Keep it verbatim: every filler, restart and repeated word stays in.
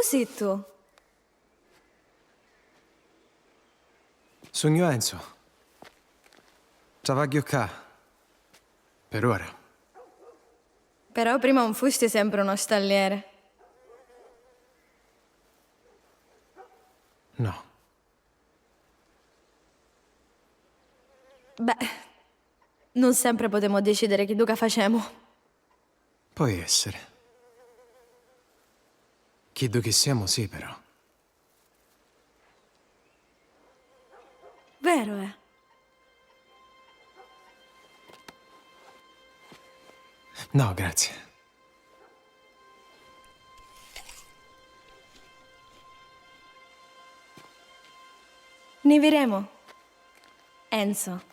Zittu. Sugnu Enzo. Travagghiu ccà. Per ora. Però prima 'un fusti sempre un ostalliere. No. Beh, nun sempre putemu decidere chiddu ca facemu. Poi essere. Chiddu chi semu, sì, però. Vero è. No, grazie. Ni viremu. Enzo.